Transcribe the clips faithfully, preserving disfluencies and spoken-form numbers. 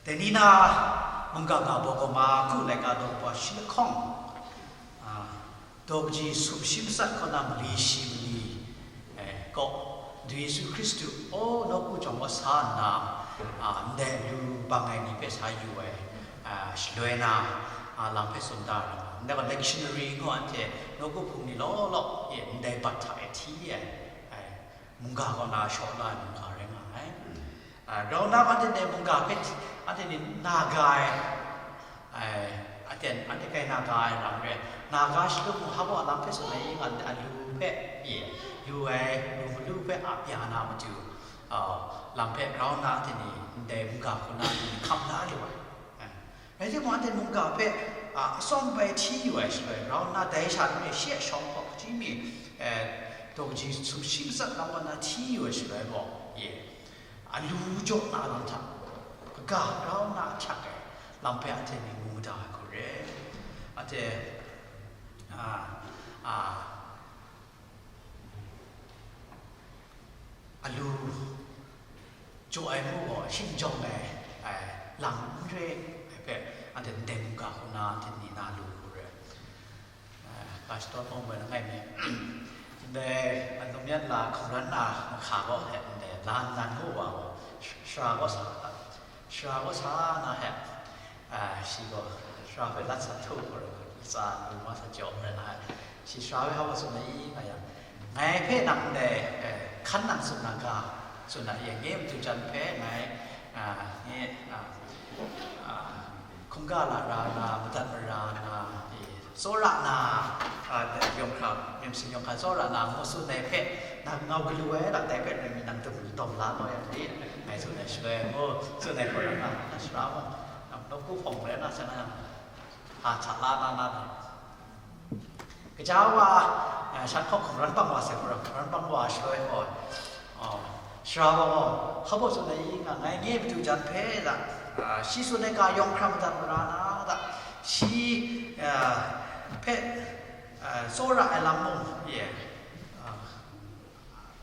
Dai ni na mungga ga bawgawma ku laika daw wa shi lahkawng, a, daw kaji sumshi matsat kaw na mali shi mali, e, kaw, du Yesu Hkristu, o, nawku jawng wa sa nna, a, ndai lu bang ai ni hpe sa yu ai, a, shaloi na, a, lam hpe tsun da ai, ndai gaw lectionary ngu anhte nawku hpung ni law law e ndai bat hta e hti ai, ai, mungga kaw na shaw la ai mungga rai nga ai. A, grau na anhte ndai mungga hpe, anhte ni na ga ai, ai, aten, anhte kai na ga ai lam re, na ga shalum hpa baw lam hpe tsun ai, nga ndai alu hpe, ye, lu ai, lu malu hpe ap ya na matu, a, lam hpe grau na anhte ni ndai mungga hku na ni hkam la lu ai. Rai timung, anhte mungga hpe, a, atsawm bai hti yu ai shaloi, grau nna dai sha ni shi a shawng hpaw hkri mi, e, daw kaji sumshi matsat lam kaw na hti yu ai shaloi gaw, ye, alu jaw na lam hta, kaga grau nna ahkyak ai lam hpe anhte myit mu mada ai hku re. Anhte, a, a, alu jaw ai mu gaw, shing jawng ai, ai, lang n re ai hpe, anhte ndai mungga hku na, anhte ni na lu hku re. Ai, ga shadawn hpawng gaw langai mi, ndai, a, Numyan la hkungran na mahka gaw, ndai, lan nan ngu wa gaw, sh-, shara gaw sa, shara gaw sa na hpe, a, shi gaw, shara hpe lat sa htu hku rai, latsa lu ma sa jaw rai na, shi shara hpe hpa tsun ai nga yang, ngai hpe nang ndai, e, hkan nang tsun na ga, tsun na, ye, nye matu jan hpe ngai, a, nye, a, a, hkungga lara na, madat mara na, e, tsawra na, a, yawng hkra, myit masin yawng hkra tsawra na, ngu tsun ai hpe, nang ngau galu ai la, dai hpe rai mi nang dum dawm la kau yang di, ngai tsun ai shaloi, ngu tsun ai hku rai nga, na shara mung, nang nawku hpawng rai na, sa na, a, hta la na, na, na. Kaja wa, eh, shan hkawk hkungran bang wa sai hkungran, hkungran bang wa shaloi gaw, oh, shara wa gaw, hpa baw tsun ai i nga, ngai nye matu jan hpe la, ah, shi tsun ai ga yawng hkra madat mara na da, shi, ah, hpe, ah, tsawra ai lam mung, ye, ah,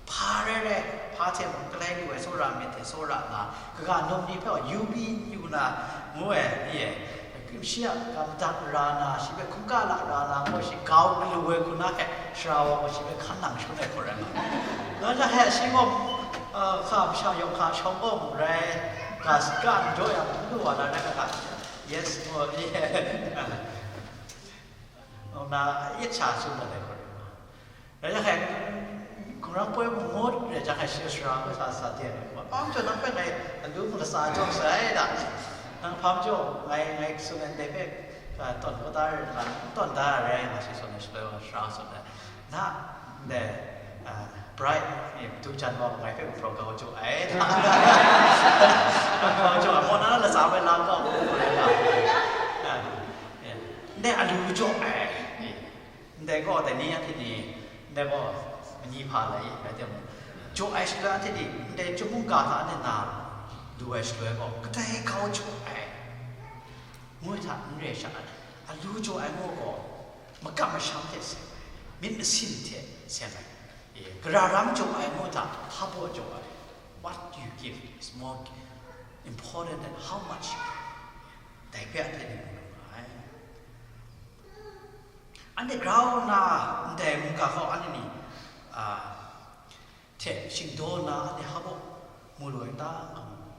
hpa rai rai, hpa hte mung galai lu ai tsawra myit hte tsawra nna, kaga num ni hpe gaw yu pyi n yu na, ngu ai, ye, shi a ga madat mara na, shi hpe hkungga lara na, ngu shi gau galu ai hku na hte, shara wa gaw shi hpe hkan nang shangun ai hku rai nga. Ngai hta hte shi gaw, uh, hka masha yawng hka shawng gaw mung rai, ga, ga n jaw yang, n lu wa na rai nga ga, yes, ngu, ye. Nna, yet sha tsun dat ai hku rai nga. Rai jang hkai, hkungran poi mung ngut rai jang hkai, shi sara hpe sa sa de ai, hpa majaw nang hpe ngai alu mung latsa jaw sai da, nang hpa majaw ngai, ngai tsun ai ndai hpe, a, tawn kau da ai lam, n tawn da ai rai nga, shi tsun ai shaloi wa sara tsun ai, na, ndai, a, bright, e, madu jan wa ngai hpe gumhpraw kau jaw ai, kau jaw ai, maw na latsa bai la kau, a, e, ndai alu jaw ai, e. Ndai gaw, dai ni anhte ni, ndai gaw, mani hpa lai, rai timung, jaw ai shaloi anhte ni, ndai chyum mungga hta anhte na lu ai shaloi gaw, kadai kau jaw ai, ngu hta n re sha ai, alu jaw ai ngu gaw, makam masham hte seng ai, myit masin hte seng ai, e, gara ram jaw ai ngu hta, hpa baw jaw ai, what you give is more important than how much you give. Dai hpe anhte ni mu lu nga ai. Anhte grau nna ndai mungga hkau anhte ni, a, hte shingdaw nna anhte hpa baw mu lu ai ta?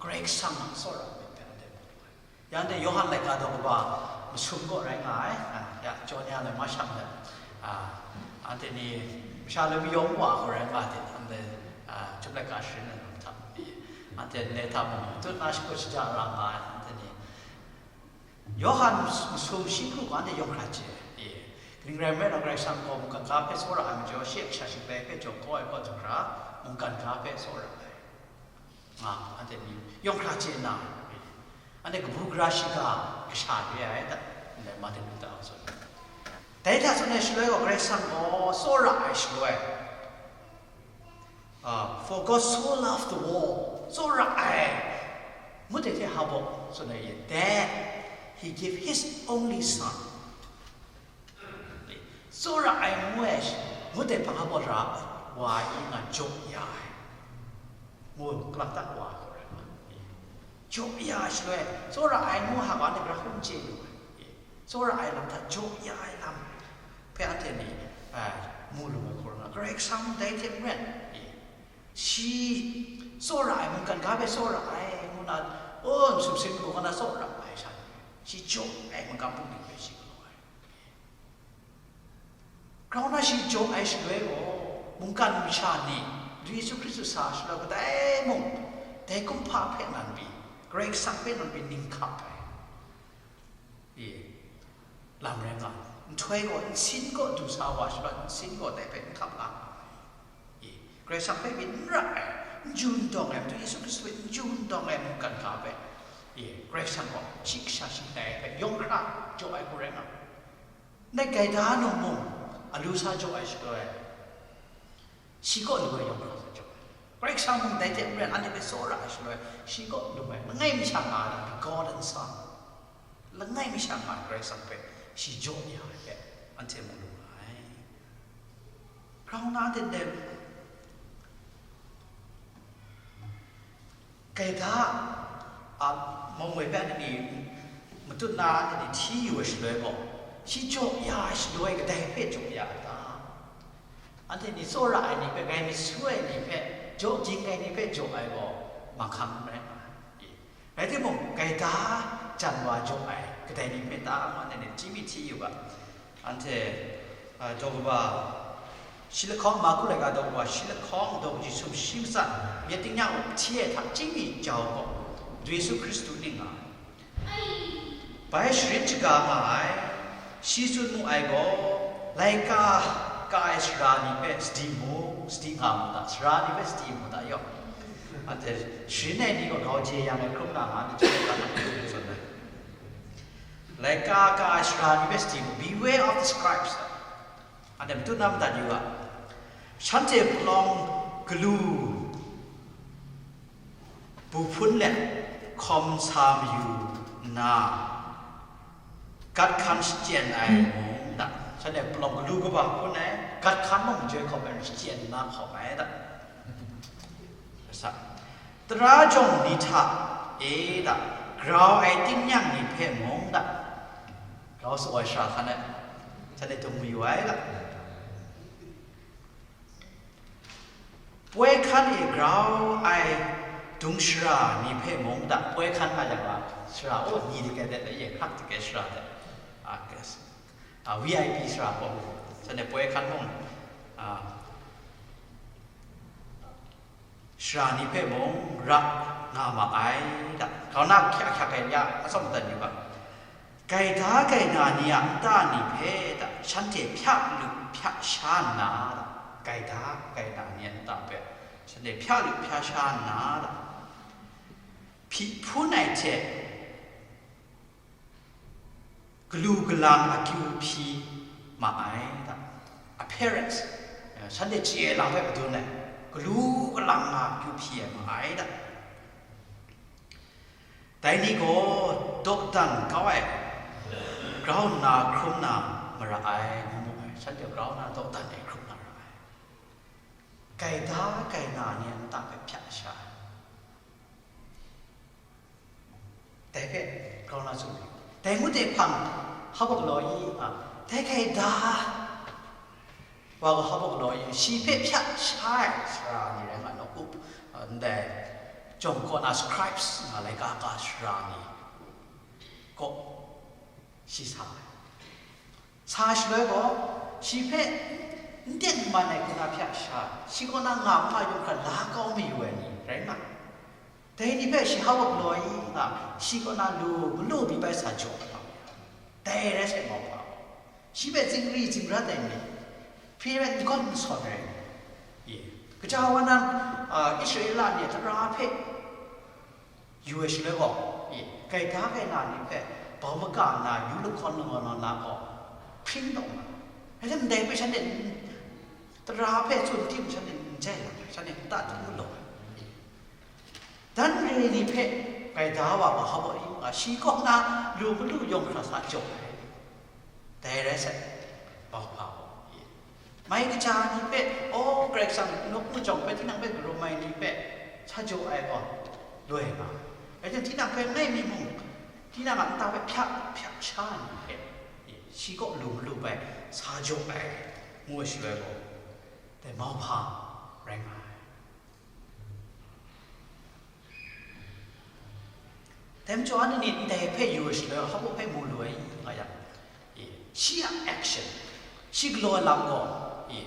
Karai Kasang a tsawra myit hpe anhte mu lu ai. Ya anhte Yawhan laika daw kaba masum kaw rai nga ai, a, ya, Jawnia lai Masham let, a, anhte ni masha lai mayawng wa hku rai nga ai hte, anhte, a, Chyum laika sharin ai lam hta, anhte ndai hta mung matut na shakut shaja ra nga ai, anhte ni Yawhan masum shi hku gaw anhte yawng hkra chye ai. Kaning rai nme law, Karai Kasang gaw mungkan ga hpe tsawra ai majaw, shi a kasha shanglai hpe jaw kau ai kaw zahkra, mungkan ga hpe tsawra ai, nga, anhte myit yawng hkra chye nna, anhte kabu gara shiga kasha re ai, da, ndai Martin Luther a tsun. Dai hta tsun ai shaloi gaw, Karai Kasang gaw tsawra ai shaloi, Ah, "For God so loved the world," tsawra ai, ngut ai hte hpa baw tsun ai, that he gave his only son. Tsawra ai ngu ai, ngut ai hpang hpa baw ra wa ai, nga jaw ya ai. Ngu, kalang tak wa ai hku rai nga ai. Jaw ya ai shaloi, tsawra ai ngu hpa anhte gara hkum chye lu ai. Tsawra ai lam hta jaw ya ai lam hpe anhte ni, a, mu lu ai hku rai nga, Karai Kasang dai hte maren, shi tsawra ai, mungkan ga hpe tsawra ai ngu na, o, n sumsing lu kaw na tsawra ai sha ni, shi jaw ai mungkan bungli hpe shi galaw ai. Grau na shi jaw ai shaloi gaw, mungkan masha ni, Yesu Hkristu sa shaloi kadai mung, dai kumhpa hpe nan pyi, Karai Kasang hpe nan pyi ning hkap ai. E, lam rai nga, nhtoi gaw nsin kaw du sa wa shaloi, nsin gaw dai hpe n hkap nga ai. E, Karai Kasang hpe pyi n ra ai, n ju n dawng ai, Madu Yesu Hkristu hpe n ju n dawng ai mungkan ga hpe, e, Karai Kasang gaw shi kasha shi ndai hpe yawng hkra jaw ai hku rai nga ai. Ndai gaida num mung, alu sa jaw ai shaloi, shi kaw lu ai yawng hkra sa jaw ai. Karai Kasang mung dai hte maren anhte hpe tsawra ai shaloi, shi kaw lu ai, langai mi sha nga ai, begotten Son. Langai mi sha nga ai Karai Kasang hpe shi jaw ya ai hpe, anhte mu lu nga ai. Grau na anhte ndai gaida, a, mawng woi hpe anhte ni matut na anhte ni hti yu ai shaloi gaw, shi jaw ya ai shaloi kadai hpe jaw ya ai ta? Anhte ni tsawra ai ni hpe, grai mi su ai ni hpe, jaw ging ai ni hpe jaw ai gaw, mahkang n rai nga ai. Rai timung, gaida jan wa jaw ai kadai ni hpe ta ngu anhte ni hti mi hti yu ga. Anhte, a, daw kaba, shi lahkawng, Marku laika daw kaba, shi lahkawng daw kaji sum shi matsan, myit tingnyang hti ai hta chying mi jau gaw, Yesu Hkristu ning nga ai. Bai sharin shaga nga ai, shi tsun mu ai gaw, laika ka ai sara ni hpe sadi mu, sadi nga mu ta, sara ni hpe sadi mu ta yaw. Anhte sharin ai ni gaw grau je yang ai hkrum na nga, anhte chyawm na hkrum tsun ai. Laika ka ai sara ni hpe sadi mu, beware of the scribes. Anhte matut na madat yu ga, shanhte palawng galu bu hpun let hkawm sa mayu nna, gat hkan shachyen ai mung da, shanhte palawng galu kaba hpun ai, gat hkan mung joi hkawm ai, shachyen nna hkawm ai da. Sa, tara jawng ni hta e da, grau ai tingnyang ni hpe mung da, grau sa ai sara hkan ai, shanhte dung mayu ai da. Poi hkan e grau ai dung shara ni hpe mung da, poi hkan nga yang a, sara, o, ni de kai de, ye hkrak de kai sara de, a, a, V I P sara gaw, shanhte poi hkan mung, a, sara ni hpe mung ra nga ma ai da. Grau na hkyak hkyak ai ya, atsawm madat yu ga, gaida gaina ni a nta ni hpe da, shanhte hpya lu hpya sha nna da, gaida gaina ni a nta hpe shanhte hpya lu hpya sha nna da, hpyi hpun ai hte galu galang akyu hpyi ma ai da. Appearance, eh, shanhte chye ai lam hpe madun ai, galu galang a akyu hpyi ai ma ai da. Dai ni gaw dawdan kau ai, grau nna hkrum na mara ai, ngu mu ai, shanhte grau nna dawdan ai hkrum na ra ai. Gaida gaina ni a nta hpe hpya sha ai. Dai hpe grau na tsun ai. Dai ngut e hpang, hawk law i, a, dai gaida wa gaw hawk law i, shi hpe hpya sha ai sara ni rai nga, nawku, a, ndai jawng kaw na scribes nga, laika ka sara ni kaw shi sa ai. Sa shaloi gaw, shi hpe n ten n man ai hku na hpya sha, shi kaw na nga ma yawng hkra la kau mayu ai ni rai nga. Dai ni hpe shi hawk law i nga, shi kaw na lu malu mi bai sa jaw ai, dai rai sai mauhpa gaw, shi hpe zingri zingrat ai ni, hpyi hpe n gawn n sawn ai ni, ye, kaja wa nan, a, Israela ni a tara hpe yu ai shaloi gaw, e, gaida gaina ni hpe bau maka nna yu lahkawn langawn na gaw hpring taw nga ai. Rai timung, dai hpe shanhte n-, tara hpe tsun tim shanhte n jai lam ai, shanhte nta tim galaw ai. Dan re ni hpe gaida wa gaw hpa baw yu nga, shi kaw na lu malu yawng hkra sa jaw ai. Dai rai sai, bauhpa gaw, mai kaja ni hpe, o, Karai Kasang nawku jawng hpe, tinang hpe karum ai ni hpe sa jaw ai gaw, loi nga ai. Rai timung, tinang hpe langai mi mung, tinang a nta hpe hpyak hpyak sha ai ni hpe, shi kaw lu malu bai sa jaw ai, ngu ai shaloi gaw, dai mauhpa rai nga ai. Dai majaw, anhte ni ndai hpe yu ai shaloi, hpa hpe mu lu ai nga yang, e, shi a action, shi galaw ai lam gaw, e,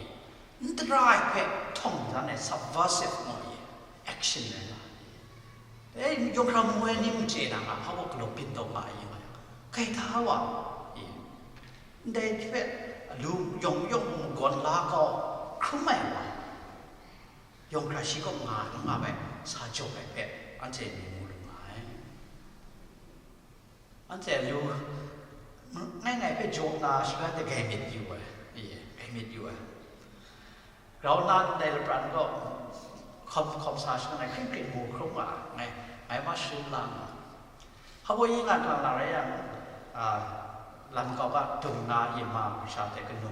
n tara ai hpe htawng dan ai subversive ngu ai, e, action rai nga ai. E, yawng hkra mu ai ni mung chye na nga, hpa galaw byin taw nga ai nga yang, gaida wa, e, ndai hpe lu yawng yawng gawn la kau hkrum ai wa, yawng hkra shi kaw nga, nga bai sa jaw ai hpe anhte ni mu lu nga ai. Anhte lu, ngai ngai hpe jaw na shaloi anhte grai myit yu ai, e, grai myit yu ai. Grau na ndai lapran gaw hkawm, hkawm sa shaloi ngai hkring hkring mu hkrum nga ai, ngai, ngai ma sharin lang nga. Hpa baw yi nga hkang na rai yang, a, lam kau ga dung na yinma masha hte kanu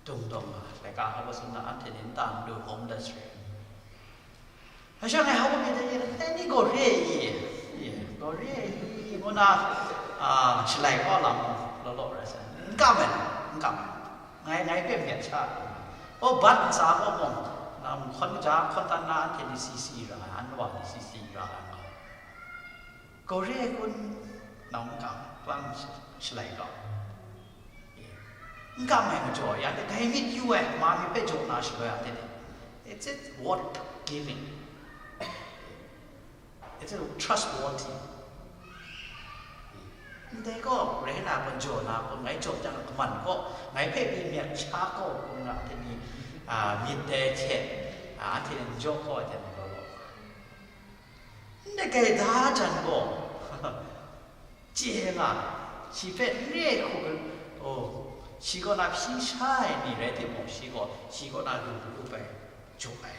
dung dung nga, laika hpa baw tsun na anhte ni nta n du homeless re. Hpa sha ngai hpa baw myit dai, e, ni gaw re ai i, e, gaw re ai i, ngu na, a, shalai kau lam law law rai sai, n kam ai, n kam ai. Ngai, ngai hpe myit sha, o, bat ntsa gaw mung, nang hkawn kaja hkawn tan na anhte ni si si ra ai, an wa ni si si ra ai nga. Gaw re ai kun, nang n kam, klang sh-, shalai kau. N kam ai majaw, ya de, dai myit yu ai, ma myit hpe jaw na shaloi a, de, de, is it worth giving? Is it trustworthy? Ndai gaw, rai na gaw, jaw na gaw, ngai jaw jang, kaman gaw, ngai hpe pyi myit sha gaw, kun nga, anhte ni, a, myit dai hte, a, anhte ni n jaw kau ai hte, n gaw law. Ndai gaida jan gaw, chye nga, shi hpe n re hku, oh, shi kaw na hpyi sha ai ni rai timung, shi gaw, shi kaw na lu lu bai jaw ai.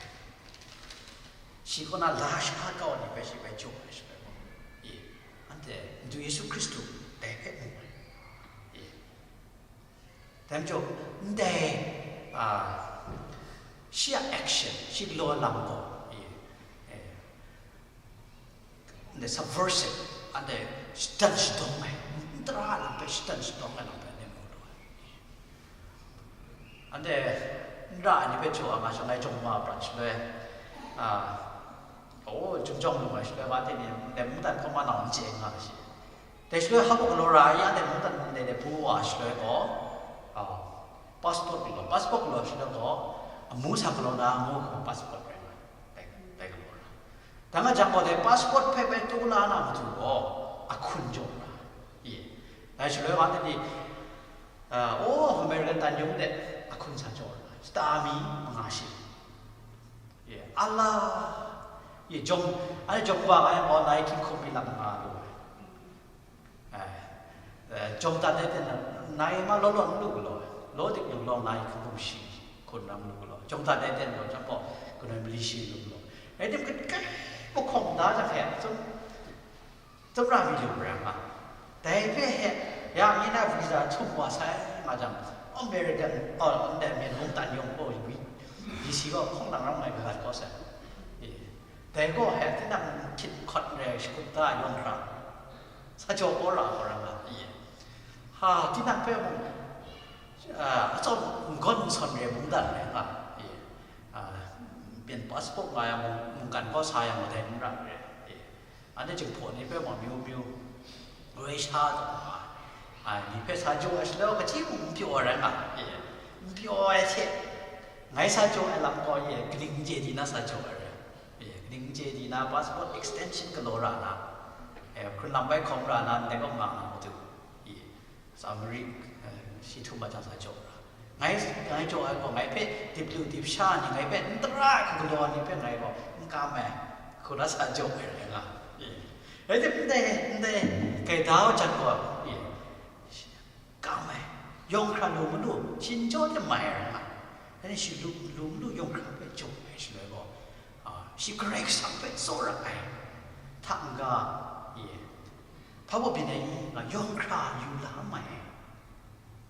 Shi kaw na la sha kau ai ni hpe shi bai jaw ai shaloi gaw, e, anhte Madu Yesu Hkristu dai hpe mu ai. E, dai majaw, ndai, a, shi a action, shi galaw ai lam gaw, e, e, ndai subversive, anhte shadan shadawng ai, n tara ai lam hpe shadan shadawng ai lam hpe anhte mu lu ai. Anhte n ra ai ni hpe jaw ai nga shaloi, ngai jawng ma prat shaloi, a, o, jum jawng lu ai shaloi, wa teng ni ndai mungdan hkawm ma nau n chye nga shi. Dai shaloi hpa galaw ra ai, anhte mungdan ndai de pru wa shaloi gaw, a, passport galaw, passport galaw shaloi gaw, amu sa galaw na ngu hku passport rai nga, dai, dai galaw ra. Dang a jang gaw dai passport hpe bai tu la na matu gaw, ahkun jaw ra, ye. Dai shaloi wa teng ni, a, o, American tanyung de ahkun sa jaw ra, shata mi manga shi. Ye, a la, ye, jawng, anhte jawng wa nga yang gaw, nai hkying hkum mi lam nga lu ai. Ai, eh, jawng dat ai ten, nai ma law law n lu galaw, law dik lu law, nai hkum hkum shi hkun ram lu galaw, jawng dat ai ten gaw, jang gaw, kanoi mali shi lu galaw. Rai tim, kai, kai, mahkawng da jang hte, tsum, tsum ra mi lu rai nga. Dai hpe he, ya, mi na visa htum wa sai nga jang, American, oh, ndai myen mungdan yawng gaw, wi, D C gaw hkawng nang ram ngai kagat kau sai. Eh, dai gaw he, tinang hkyit hkawt re ai shakut da yawng hkra, sa jaw kau ra, kau ra nga, ye. Ha, tinang hpe mung, a, atsawm n gawn n sawn re ai mungdan rai nga, ye. A, byin passport nga yang mung, mungkan kau sa yang, dai n ra re, ye. Anhte Jinghpaw ni hpe mung amyu myu, Russia taw nga ai ni hpe sa jaw ai shaloi, kachyi mung n pyaw ai rai nga, ye. N pyaw ai hte, ngai sa jaw ai lam gaw, ye, kaning n chye di na sa jaw ai rai, ye, kaning n chye di na passport extension galaw ra na, e, hkrun lam bai hkawm ra na, ndai kaw nga na matu, ye. Samari, eh, shi htum a jang sa jaw ra. Ngai, ngai jaw ai gaw, ngai hpe dip lu dip sha ni, ngai hpe n tara ai hku galaw ai ni hpe ngai gaw n kam ai, hku na sa jaw ai rai nga. Eh. Rai tim, ndai, ndai, gaida wa jan gaw, eh, kam ai, yawng hkra lu malu, shi n jaw tim mai ai rai nga. Dai ni shi lu, lu malu yawng hkra hpe jaw ai shaloi gaw, ah, shi Karai Kasang hpe tsawra ai hta n-ga, ye, hpa baw byin ai i nga, yawng hkra yu la mai ai.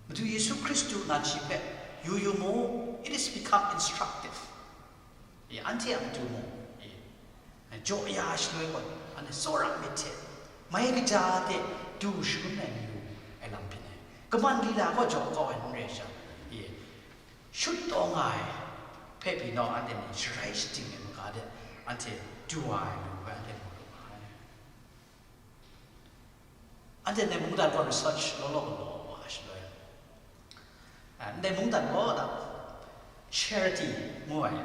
Madu Yesu Hkristu nan shi hpe yu yu mu, it is become instructive. Ye, anhte a matu mung, ye, jaw ya shaloi gaw, Anhte tsawra myit hte, mai kaja hte du shangun ai mayu ai lam byin ai. Kaman lila gaw jaw kau ai n rai sha, e, shut taw nga ai hpe pyi naw, anhte ni sharai shating ai maga de anhte du wa ai lu hpe anhte mu lu nga ai. Anhte ndai mungdan gaw research law law galaw wa shaloi, a, ndai mungdan gaw da charity ngu ai,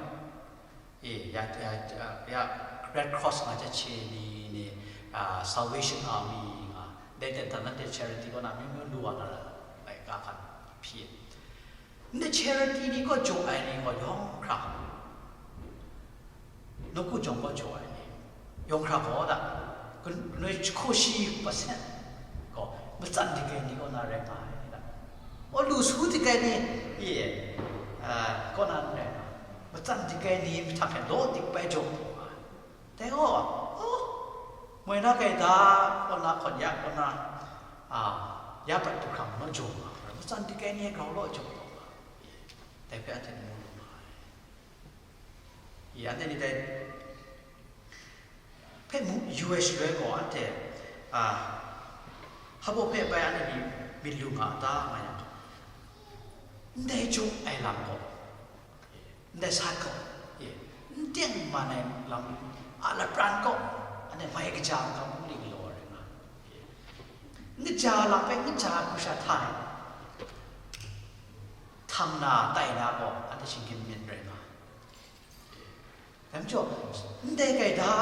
e, ya, ya, ya, ya Red Cross nga jat she ni, ni, a, Salvation Army nga, dai dan dan na dai charity kaw na myu myu lu wa na ra, laika hkan hpyi ai. Ndai charity ni gaw jaw ai ni gaw yawng hkra, nawku jawng gaw jaw ai ni, yawng hkra gaw da, kan-, kanoi jahku shi percent gaw matsan dik ai ni kaw na rai nga ai da. O, lu su dik ai ni, e, a, kaw na n rai nga, matsan dik ai ni mahtang hte law dik bai jaw nga ai. Dai gaw, oh, moi na gaida kaw na hkawn ya kaw na, a, ya prat du hkra naw jaw nga, matsan dik ai ni grau law jaw taw nga, dai hpe anhte mu lu nga ai. I, anhte ni dai hpe mu yu ai shaloi gaw, anhte, a, hpa baw hpe bai anhte ni myit lu nga ta nga yang, ndai jaw ai lam gaw, ndai sat gaw, e, n teng man ai lam a lapran gaw, anhte mai kaja makam hku li galaw ai rai nga, e, n kaja lam hpe n kaja hku sha hta ai, htang na, tai na gaw, anhte shinggyim myit rai nga. Dai majaw, ndai gaida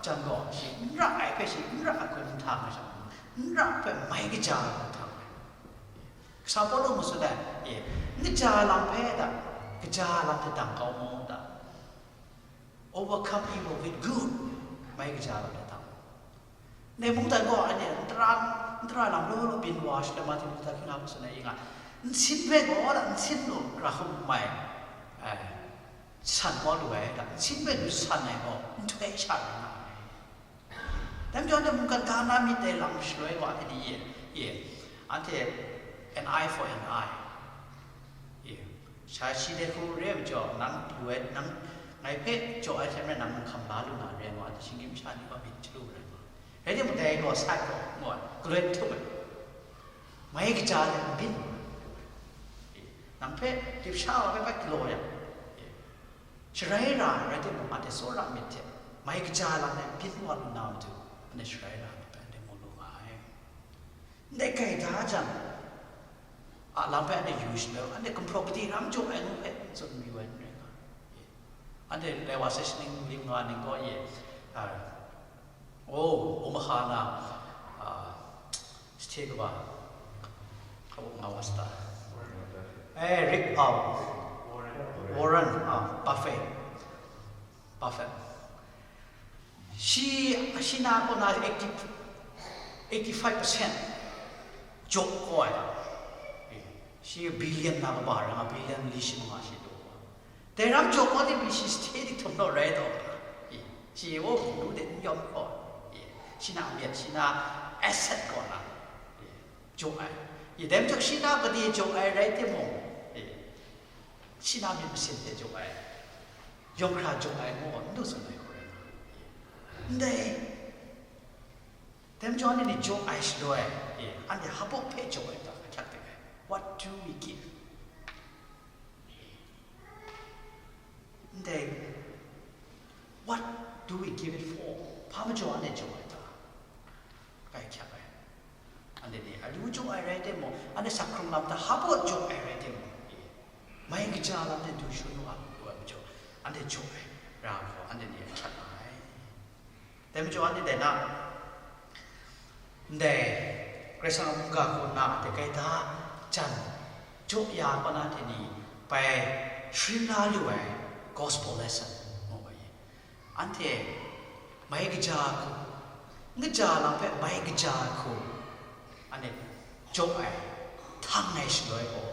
jan gaw, shi n ra ai hpe shi n ra ai hkun n htang ai sha, n ra hpe mai kaja hku htang ai. Kasa Pawlu mung tsun ai, e, n kaja lam hpe da, kaja lam hte dang kau mu da, overcome evil with good, mai kaja lam hte dang. Ndai mungdan gaw anhte n tara, n tara lam law law byin wa shaloi, Martin Luther King a hpe tsun ai, i nga, nsin hpe gaw da, nsin lu hkra hkum mai, ai, san kau lu ai da, nsin hpe lu san ai gaw nhtoi sha rai nga ai. Dai majaw, anhte mungkan ga na myit dai lam shaloi gaw, anhte ni ye, ye, anhte an eye for an eye, ye, sha shi dai hku re ai majaw, nang lu ai, nang ngai hpe jaw ai hte maren nang hkam la lu na re ai gaw, anhte shinggyim masha ni gaw myit chyalu rai nga ai. Rai timung, dai gaw sat gaw, ngu ai, galoi htum ai, mai kaja hte n byin, nang hpe dip sha wa hpe bai galaw yang, sharai ra ai rai timung, anhte tsawra myit hte mai kaja lam e byin wa lu na matu, anhte sharai ra ai myit hpe anhte mu lu nga ai. Ndai gaida jan a lam hpe anhte yu shaloi, anhte gumhpraw gade ram jaw ai ngu hpe n tsun mayu ai n rai nga. Anhte lai wa sai shaning lim nga ning gaw ye, a, o, Omaha na, a, sahte kaba, kabu nga wa sata. Eh, Rick, a, Warren, a, Buffett. Buffett. Shi, shi na kaw na eighty, eighty-five percent jaw kau ai. Shi billion na kaba rai nga, billion li shi manga shi daw. Dai ram jaw kau de pyi shi sahte dik htum naw rai taw. Shi wo hpung lu de n yawm kau. Shi na myit, shi na asset kaw na jaw ai. Dai majaw shi na gade jaw ai rai timung, shi na myit masin hte jaw ai, yawng hkra jaw ai ngu gaw, n du tsun ai hku rai nga. Ndai, dai majaw anhte ni jaw ai shaloi, e, anhte hpa baw hpe jaw ai ta, ahkyak dik ai. What do we give? Ndai, what do we give it for? Hpa majaw anhte jaw ai ta? Kai hkyak ai. Anhte ni alu jaw ai rai timung, anhte sak hkrung lam hta hpa baw jaw ai rai timung, e, mai kaja lam hte du shangun wa lu ai majaw, anhte jaw ai ra gaw, anhte ni ahkyak nga ai. Dai majaw, anhte dai na, ndai Karai Kasang a mungga kaw na, ndai gaida jan jaw ya kaw na hte ni bai sharin la lu ai gospel lesson ngu ai. Anhte mai kaja hku, n kaja lam hpe mai kaja hku, anhte jaw ai, htang ai shaloi gaw,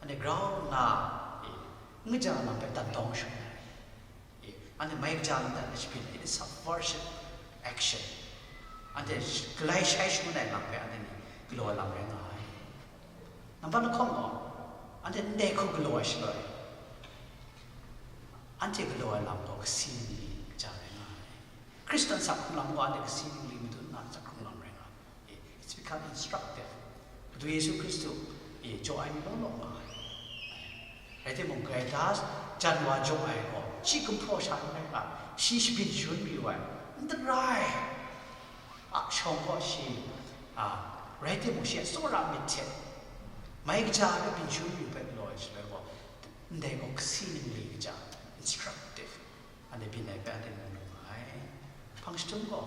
anhte grau nna, e, n kaja lam hpe dat dawng shangun ai, e, anhte mai kaja lam dat ai shabyin, it is subversive action. Anhte galai shai shangun ai lam hpe anhte ni galaw ai lam rai nga ai. Nambat lahkawng gaw, anhte ndai hku galaw ai shaloi, anhte galaw ai lam gaw kasi ni kaja rai nga ai. Hkristan sak hkrung lam gaw anhte kasi ningli madun na sak hkrung lam rai nga. Eh, it's become instructive. Madu Yesu Hkristu, eh, jaw ai mi law law nga ai. Rai timung, gaida jan wa jaw ai gaw, shi gumhpraw sha n rai nga, shi shabyin shangun yu ai, n darai. A shawng gaw shi, a, rai timung, shi a tsawra myit hte, mai kaja ai hpe byin shangun yu hpe galaw ai shaloi gaw, ndai gaw kasi ningli kaja, instructive, anhte byin ai hpe anhte mu lu nga ai. Hpang jahtum gaw,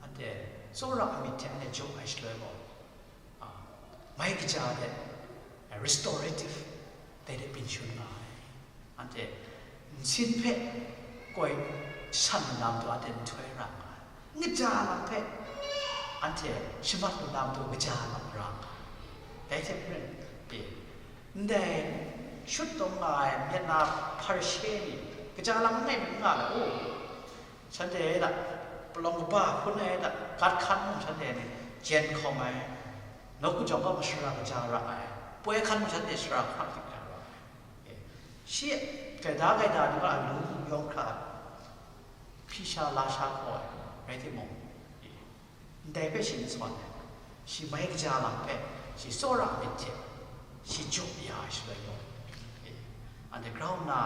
anhte tsawra ai myit hte anhte jaw ai shaloi gaw, a, mai kaja hte, a, restorative, dai hte byin shangun nga ai. Anhte nsin hpe koi san lu na matu anhte nhtoi ra nga ai. N kaja lam hpe anhte shamat lu na matu kaja lam ra nga ai. Dai hte maren, e, ndai shut tawn nga ai myit na Hparishe ni, kaja lam langai mi n nga ai, o, shanhte hta palawng kaba hpun ai hta gat hkan mung shanhte ni jen hkawm ai, nawku jawng gaw mashara kaja ra ai, poi hkan mung shanhte shara hkrak dik ya ra ai. E, shi gaida gaida ni gaw a lu yawng hkra hpyi sha la sha hkaw ai, rai timung, e, ndai hpe shi n sawn ai. Shi mai kaja lam hpe shi tsawra myit hte shi jaw ya ai shaloi gaw, e, anhte grau nna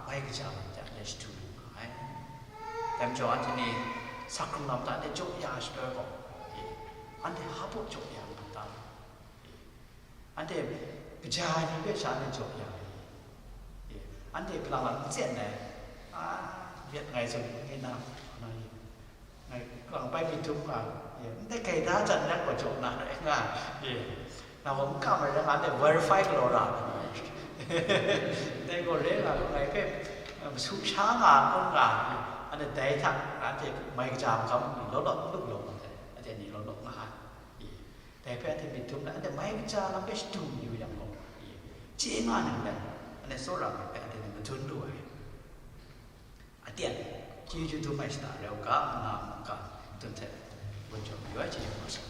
mai kaja lam hte anhte shadu lu nga ai. Dai majaw anhte ni sak hkrung lam hta anhte jaw ya ai shaloi gaw, e, anhte hpa baw jaw ya nga ta? E, anhte kaja ai ni hpe sha anhte jaw ya ai. E, anhte kalang lam n tsen ai. A, yet ngai zawn ngai na, na, ngai kalang bai mi dum nga, e, ndai gaida jan rat gaw jaw na rai nga, e, na gaw n kam ai rai nga, anhte verify galaw ra ai. Dai gaw rai nga, ngai hpe, e, masu sha nga, kun nga, anhte dai hta, anhte mai kaja magam ni law law n lu law, anhte ni law law nga ai. E, dai hpe anhte myit dum na, anhte mai kaja lam hpe shadu yu yang gaw, e, chye nga ninglen, anhte tsawra myit hpe anhte ni madun lu ai. Aten, chyeju dum ai shada rau ga, nga, nga, dun hte, gun jaw mayu ai chyeju hkra sa.